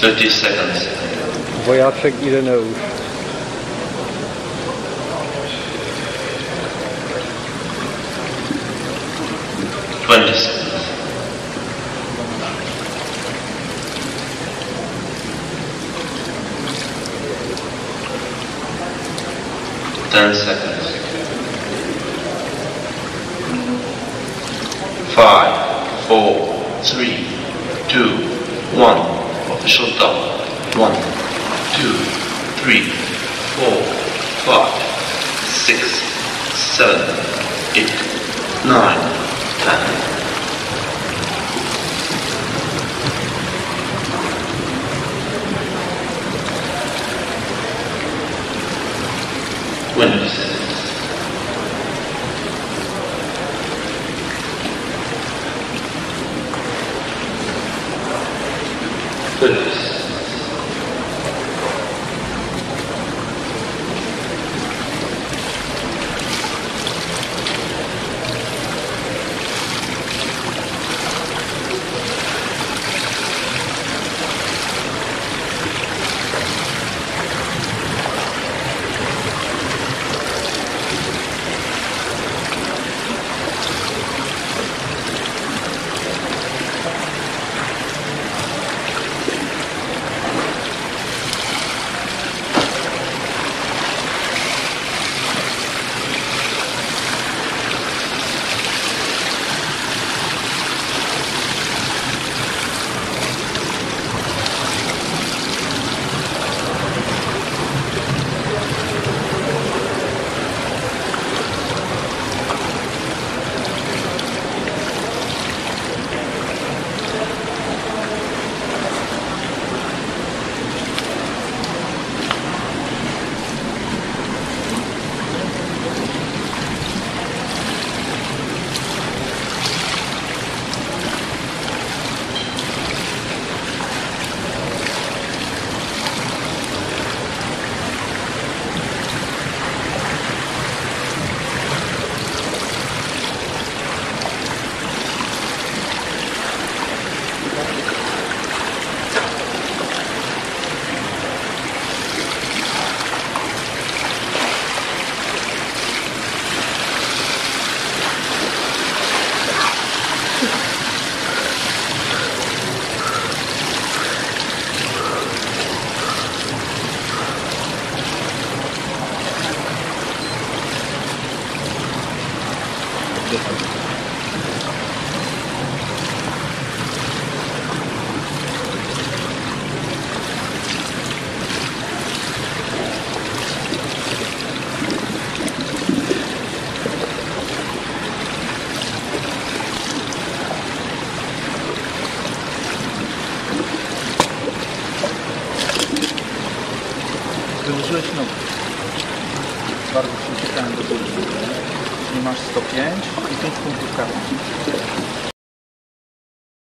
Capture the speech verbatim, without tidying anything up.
Thirty seconds. Wojaczek Ireneusz. Twenty seconds. Ten seconds. Five, four, three, two, one. Official top. One, two, three, four, five, six, seven, eight, nine, ten. Windows. Windows. Wyłożyłeś nogę. Bardzo przyciekałem do góry. Czyli masz sto pięć i pięć punktów karnych.